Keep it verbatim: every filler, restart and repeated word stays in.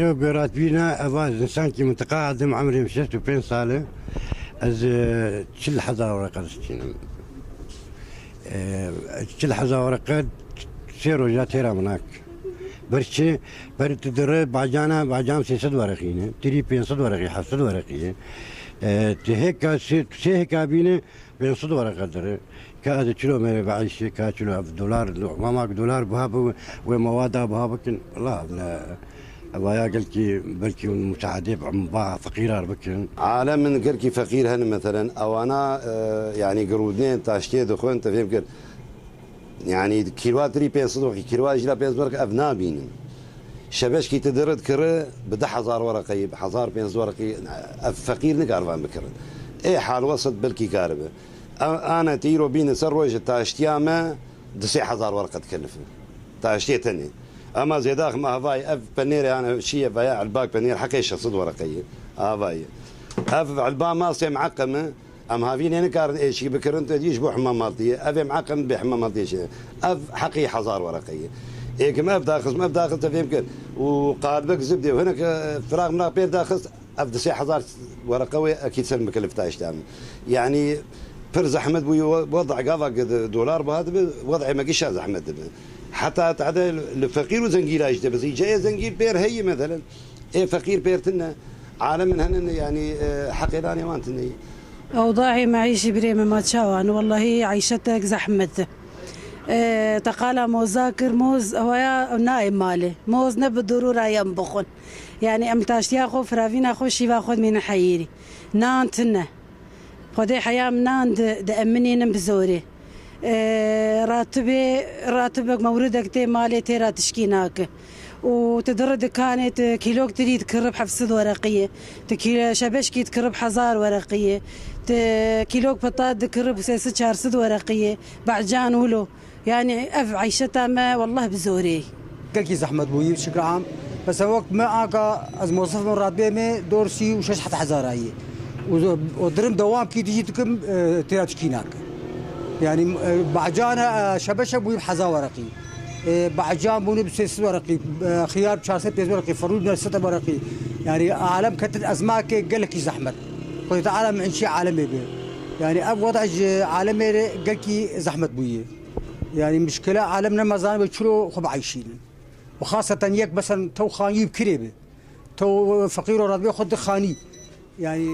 Ew goratbîna eva, ez insankî mintiqa edim, emrê min şêst û pênc sal e. Ez, e, çil hezar wereqe dişkînim. E, çil hezar wereqe sê roja têra min nak. Ber çi? Ber tu dire bacana, bacam sê sed wereqî ne. Tirî pênc sed wereqî, heft sed wereqî ye. E, tu hêka sê, sê hêka bîne, pênc sed wereqe dire. Ka ez çilo me ve'işê, ka çilo ev dolar, ma mak dolar buha bi, wê mewada buha bikin. Allah ne, evaya gelkî belkî musaade ba feqîrar bikin. Alem min gelkî feqîr hene, meselen, ewana, e, yani girûdnên taştiyê dixwin, te fêm kir. Yani kîlwa tirî pênc sed wereqî, kîlwa jî la pênc sed wereqî ev nabînin. Şebeşkî ti dirit kiri bi du hezar wereqeyî, bi hezar pênc sed wereqî, ev feqîr nikar van bikirin. Ê hal wesat belkî karibe. A-, ana te îro bîne ser rojê taştiya me du sê hezar wereqe dikelife. Taştiyê tenê. Ama zêdax me havayê ev penêrê ana şiye veya elbak penêr heqê şeş sed wereqeyê. Havayê. Ev elba masê meqeme. Em havînê nikarin êşî bikirin, tu dî ji bo hemamaltiyê. Ev ê meqem bê hemamaltiyê şî. Ev heqî hezar wereqe ye. Êkim ev daxist, ev daxist, ev êm kir. Û qadbek zibdê û hinek, e, firaq miraq pêr daxist, ev du sê hezar wereqe wê ekîd ser mikelif taştan. Yani pir zehmet bû, we-, weda gava ki dolar buha dibe, wed'ê me gişa zehmet dibe. Heta tade li feqîr û zengî ra jî dibe. Zî ceyê zengî pêr heyî meselen. Ê feqîr pêr tune, alemin henin, yanî, e, heqê danê wan tune. Ewdahê meîşî birê me ma çawa ne? Wellahî eyşetek zehmet e. E, teqala moza kir, moz, ewaya nayê malê. Moz ne bi durûra em bixwin. Yanî em taştiya xwe, firavîna xwe, şîva xwe dimînin heyîrî. Nan tune. Xwedê heya min nan di, di eminînin bi zorê. Ee, ratibê, ratibek mewridek tê malê tê ra tişkî nake. Û tu diri dikanê, tu kîlok tirî dikirib heft sed wereqiyê. Tu kî-, şebeşkî dikirib hezar wereqiyê. Tu kîlok pitat dikirib sê sed çar sed wereqiyê. Be'can wilo. Yani ev eyşeta me, wallah, bi zorê. Gelkî zehmet bûyî, bi şikil am. Mesela wek me anka ez mozif me, ratbê me dor sî û şeş hezar ayî. Û, û dirim dewam kî dijî dikim, e, têra tişkî nake. Yani, e, bacana, e, şebeşe bûyî bi hezar wereqî. E, bacan bûne bi sê sed wereqî, e, xiyar bi çar sed pênc wereqî, ferû bi neh sed wereqî. Yani alem ketin ezmakê gelekî zehmet. Xwedê Teala min çî alemê be. Yani ev weda ji alemê re gelkî zehmet bûyî. Yani mişkile alem nema zanibê çilo xwe bieyşînin. Û xaseten yek besen tew xanî bi kirê bi. Tew feqîr û radibê xwe dixanî. Yani